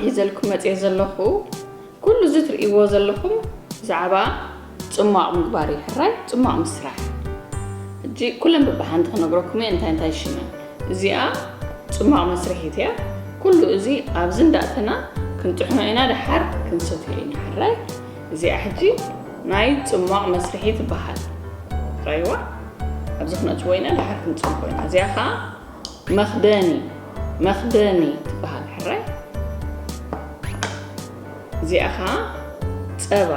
ሒዘልኩም መፅየ ዘለኹ ኩሉ እዚ ትርእይዎ ዘለኹም ብዛዕባ ፅሟቕ ምግባር እዩ። ሕራይ ፅሟቕ ምስራሕ። ሕጂ ኩለን በብሓንቲ ክነግረኩም እየ እንታይ እንታይ ሽመን። እዚኣ ፅሟቕ መስርሒት እያ። ኩሉ እዚ ኣብዚ እንዳእተና ክንጥሕኖ ኢና፣ ደሓር ክንሰትዮ ኢና። ሕራይ እዚኣ ሕጂ ናይ ፅሟቕ መስርሒ ትበሃል። ራይዋ ኣብዚ ክነእትዎ ኢና፣ ደሓር ክንፀምቆ ኢና። እዚኣ ከዓ መኽደኒ፣ መኽደኒ ትበሃል። ሕራይ እዚኣ ከዓ ፀባ፣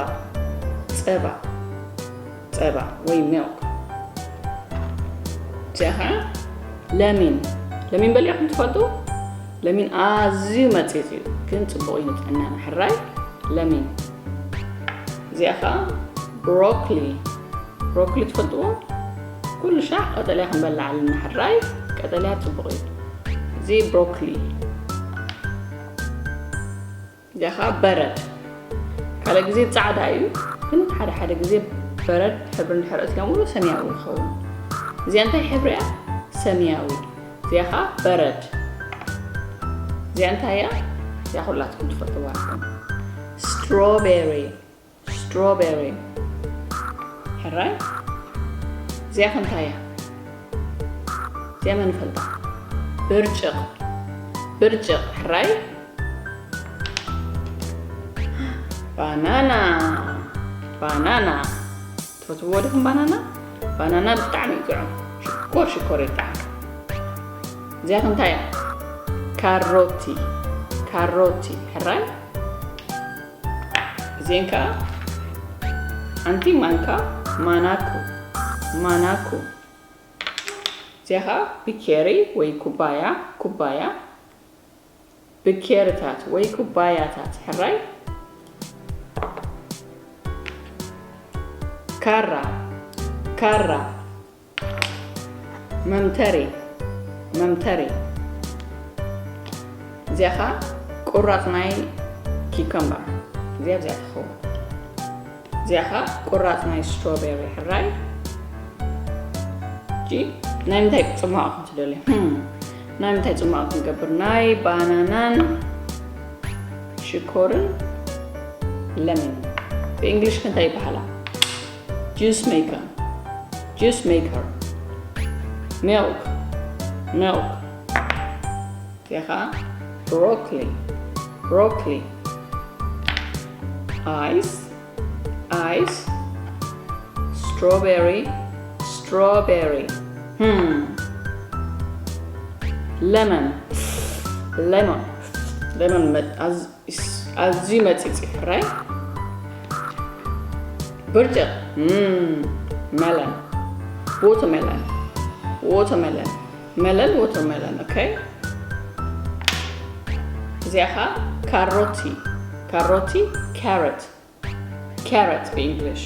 ፀባ፣ ፀባ ወይ ሚልክ። እዚኣ ከዓ ለሚን። ለሚን በሊዕኩም ትፈልጡ? ለሚን ኣዝዩ መፂፅ እዩ፣ ግን ፅቡቕ እዩ ንጥዕናና። ሕራይ ለሚን። እዚኣ ከዓ ብሮኮሊ። ብሮኮሊ ትፈልጥዎ? ኩሉ ሻዕ ቀጠልያ ክንበልዕ ኣለና። ሕራይ ቀጠልያ ፅቡቕ እዩ። እዚ ብሮኮሊ። እዚኣ ከዓ በረድ። ካልእ ግዜ ፃዕዳ እዩ፣ ግን ሓደ ሓደ ግዜ በረድ ሕብሪ እንድሕር እትዮምሉ ሰማያዊ ይኸውን። እዚኣ እንታይ ሕብሪ እያ? ሰማያዊ። እዚኣ ከዓ በረድ። እዚኣ እንታይ እያ? እዚኣ ኩላትኩም ትፈልጥዋ ኢኹም። ስትሮቤሪ፣ ስትሮቤሪ። ሕራይ እዚኣ ከ እንታይ እያ? እዚኣ መን ይፈልጣ? ብርጭቕ፣ ብርጭቕ። ሕራይ ባናና፣ ባናና። ትፈትውዎ ዲኹም ባናና? ባናና ብጣዕሚ እዩ ጥዑም። ሽኮር ሽኮር እዩ ጣዕም። እዚኣ ከ እንታይ እያ? ካሮቲ፣ ካሮቲ። ሕራይ እዚአን ከዓ ሓንቲ ማንካ ማናኩ፣ ማናኩ። እዚኣ ከዓ ብኬሪ ወይ ኩባያ፣ ኩባያ። ብኬርታት ወይ ኩባያታት። ሕራይ ካራ፣ ካራ። መምተሪ፣ መምተሪ። እዚኣ ኸዓ ቁራፅ ናይ ኪከምበር። እዚኣ፣ እዚኣ ትኸውን። እዚኣ ኸዓ ቁራፅ ናይ ስትሮቤሪ። ሕራይ። እጂ ናይ ምንታይ ፅሟቕ ኢኹም ትደልዩ? ህም፣ ናይ ምንታይ ፅሟቕ ክንገብር? ናይ ባናናን ሽኮርን ለሚንን። ብእንግሊሽ ከ እንታይ ይበሃላ? ጁስ ሜከር፣ ጁስ ሜከር። ሚልክ፣ ሚልክ። እዚኣ ኸዓ ብሮኮሊ፣ ብሮኮሊ። ኣይስ፣ ኣይስ። ስትሮቤሪ፣ ስትሮቤሪ። ህም። ለመን፣ ለመን፣ ለመን። መ-፣ ኣዝ-፣ ኣዝዩ መጺጽ እዩ። ሕራይ። ብርጭቕ፣ እም፣ መለን። ዎተርመለን፣ ዎተርመለን። መለን፣ ዎተርመለን። ኦኬ። እዚኣ ኸዓ ካሮቲ፣ ካሮቲ፣ ካሮት። ካሮት ብእንግሊሽ።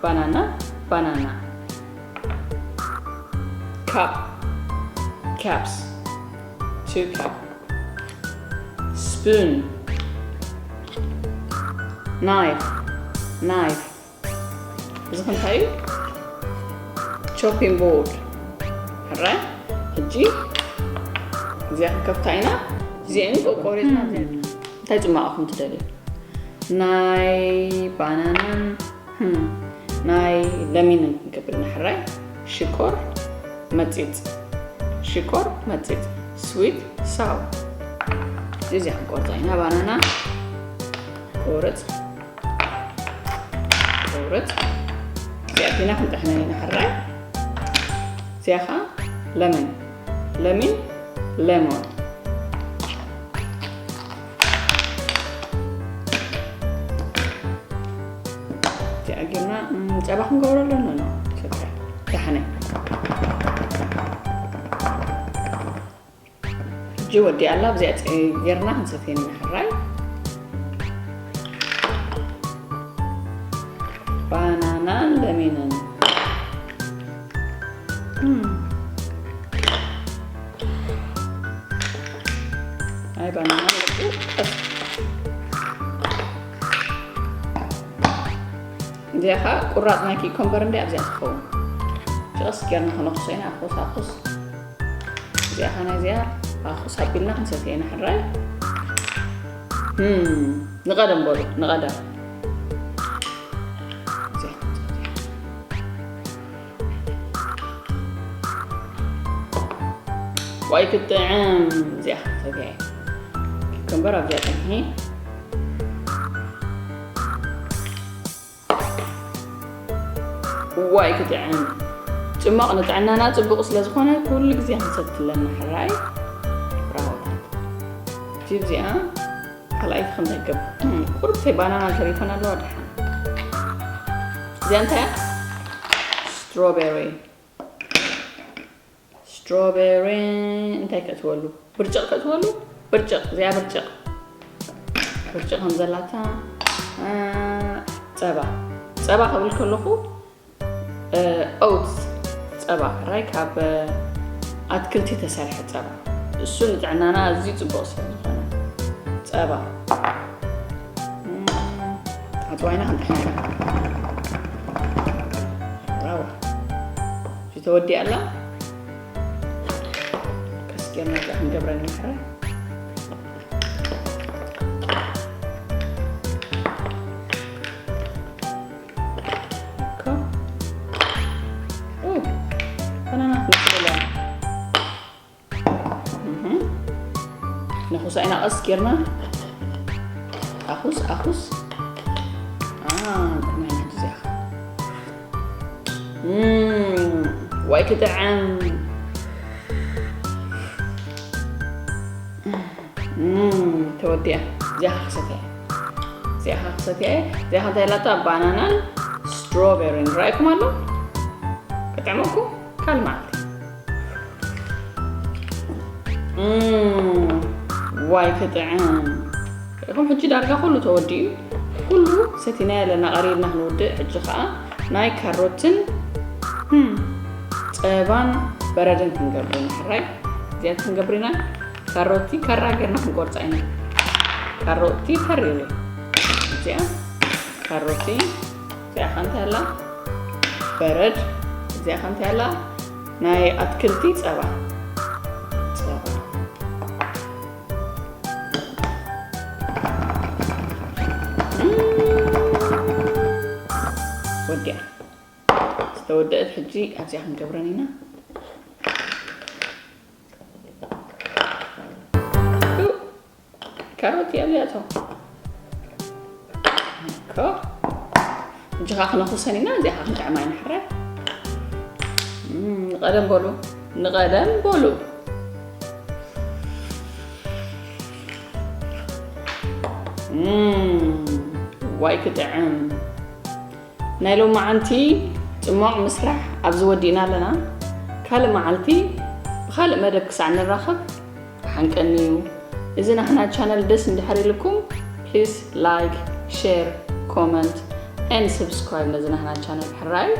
ባናና፣ ባናና። ካፕ፣ ካፕስ። ቱ ካፕ። ስፑን። ናይፍ፣ ናይፍ። እዚ ከ እንታይ እዩ? ቾፒንግ ቦርድ። ሕራይ። ሕጂ እዚኣ ክንከፍታ ኢና። እዚአን ቆሪፅና፣ እዚአን እንታይ ፅማቕ ኢኹም ትደልዩ? ናይ ባናናን፣ ህም፣ ናይ ለሚንን ክንገብር ኢና። ሕራይ። ሽኮር መፂፅ፣ ሽኮር መፂፅ። ስዊት ሳው። እዚኣ ክንቆርፃ ኢና። ባናና ቁርፅ፣ ቁርፅ። እዚኣ ፊና ክንጥሕነን ኢና። ሕራይ። እዚኣ ኸዓ ለሚን፣ ለሚን፣ ሌሞን። እዚኣ ጌርና፣ እም፣ ፀባ ክንገብረሉ ኣለና። ሰከ። ዳሕነ። ሕጂ ወዲኣ ኣላ፣ ብዚኣ ጌርና ክንሰትየን ኢና። ሕራይ። ባናናን ለሚንን። እም። ኣይ ባናና ለሚን። እዚኣ ኸዓ ቁራፅ ናይ ኪኮምበር እንዲ ኣብዚኣ ትኸውን። ቀስ ጌርና ከነኹሶ ኢና፣ ኣኹስ፣ ኣኹስ። እዚኣ ኸዓ ናይዚኣ ኣኹስ ኣቢልና ክንሰትያ ኢና። ሕራይ። እም፣ ንቐደም በሉ፣ ንቐደም። ዋይ ክትጥዕም እዚኣ። ኦኬ። ኪከምበር ኣብዚኣ ጥንሒ። ዋይ ክትጥዕም። ጽማቕ ንጥዕናና ጽቡቕ ስለ ዝኾነ ኩሉ ግዜ ክንሰቲ ኣለና። ሕራይ። ብራቮ። እዚኣ ካልኣይቲ ክንደግም። እም፣ ቁርብተይ ባናና ተሪፈን ኣለዋ ደሓን። እዚኣ እንታይ እያ? ስትሮቤሪ። ስትሮቤሪ እንታይ ከእትወሉ? ብርጭቕ ከእትወሉ? ብርጭቕ፣ እዚኣ ብርጭቕ። ብርጭቕ ከም ዘላታ፣ እ፣ ጸባ። ጸባ ክብል ከለኹ፣ እ፣ ኦትስ ጸባ፣ ሕራይ ካብ፣ እ፣ ኣትክልቲ ተሰርሐ ጸባ። እሱ ንጥዕናና ኣዝዩ ጽቡቕ ስለ ዝኾነ። ጸባ። እም፣ ኣጽዋይና ክንጥሕና ኢና። ብራቮ። እሺ፣ ተወዲኣ ኣላ። ቀስ ጌርና እዚኣ ክንገብረን ንሕረ። እኮ። ኡ፣ ባናና ክንጽበላ። እህ። ነኹሳ ኢና ቀስ ጌርና። ኣኹስ፣ ኣኹስ። አ፣ ጥዕና ኢና እዚኣ። እም፣ ዋይ ክጥዕም። እም፣ ተወዲኣ። እዚኣ ክሰትያ። እዚኣ ክሰትያ። እዚኣ እንታይ ኢላታ? ባናናን ስትሮቤሪን። ራእይኩም ኣሎ? ክጥዕመኩም? ካልእ መዓልቲ። እም፣ ዋይ ክጥዕም። ርኢኹም፣ ሕጂ ዳርጋ ኩሉ ተወዲኡ። ኩሉ ሰቲናዮ ኣለና፣ ቀሪብና ክንውድእ። ሕጂ ኸኣ ናይ ካሮትን፣ እም፣ ጸባን በረድን ክንገብር ኢና። ሕራይ፣ እዚኣት ክንገብር ኢና። ካሮቲ ካራ ጌርና ክንቆርጻ ኢና። ካሮቲ ተሪሩ። እዚኣ ካሮቲ፣ እዚኣ ከ እንታይ ኣላ? በረድ። እዚኣ ከ እንታይ ኣላ? ናይ ኣትክልቲ ጸባ። ጸባ። እም፣ ወዲኣ። ዝተወደአት ሕጂ ኣብዚኣ ክንገብረን ኢና። ካሮት እያ እዚኣቶ። እኮ። ሕጂ ኸዓ ክነኹሰን ኢና፣ እዚኣ ኸዓ ክንጥዕማ ኢና ሕራይ። እም፣ ንቐደም በሉ፣ ንቐደም በሉ። እም፣ ዋይ ክጥዕም። ናይ ሎማዓንቲ ጽሟቕ ምስራሕ ኣብዚ ወዲእና ኣለና። ካልእ መዓልቲ ብኻልእ መደብ ክሳዕ ንራኸብ፣ ሓንቀኒ እዩ። እዚ ናህና ቻነል ደስ እንድሕር ኢልኩም፣ ፕሊስ ላይክ፣ ሼር፣ ኮመንት ኤንድ ሰብስክራይብ ነዚ ናህና ቻነል ሕራይ።